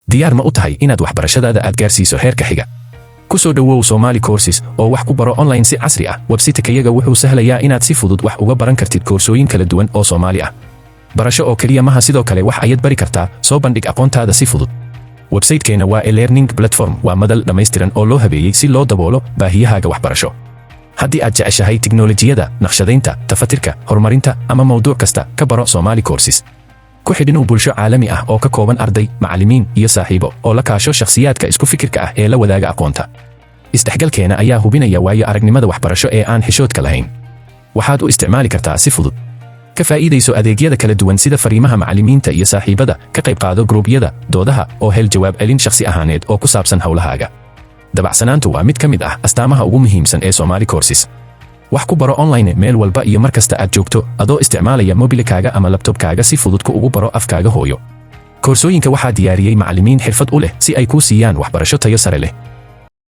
Diyaar ma u tahay inaad waxbarashadaada aad gaarsiiso heerka xiga? Ku soo dhowow Somali Courses oo wax ku baro online si casri ah. Website-kayaga wuxuu sahlayaa inaad si fudud wax uga baran kartid koorsooyin kala duwan oo Soomaali ah. Barasho oo keliya maha, sidoo kale wax ayaad bari kartaa. Soo bandhig aqoontaada si fudud. Website-keena waa e-learning platform, waa madal dhammaystiran oo loo habeeyey si loo daboolo baahiyahaaga waxbarasho. Haddii aad jeceshahay tiknoolajiyada, naqshadaynta, tafatirka, horumarinta ama mawduuc kasta, ka baro Somali Courses. Ku xidhinow bulsho caalami ah oo ka kooban arday, macallimiin iyo saaxiibo, oo la kaasho shakhsiyaadka isku fikirka ah ee la wadaaga aqoonta. Isdhexgalkeena ayaa hubinaya waayo aragnimada waxbarasho ee aan xishoodka lahayn. Waxaad u isticmaali kartaa si fudud. Ka faa'iidayso adeegyada kala duwan sida fariimaha macallimiinta iyo saaxiibada, ka qayb qaado gruubyada, doodaha, oo hel jawaab celin shakhsi ahaaneed oo ku saabsan howlahaaga. Dabacsanaantu waa mid ka mid ah astaamaha ugu muhiimsan ee Somali Courses. Wax ku baro online meel walba iyo mar kasta aad joogto, adoo isticmaalaya mobilkaaga ama laptopkaaga. Si fudud ku ugu baro afkaaga hooyo. Koorsooyinka waxaa diyaariyey macallimiin xirfad u leh si ay kuu siiyaan waxbarasho tayo sare leh.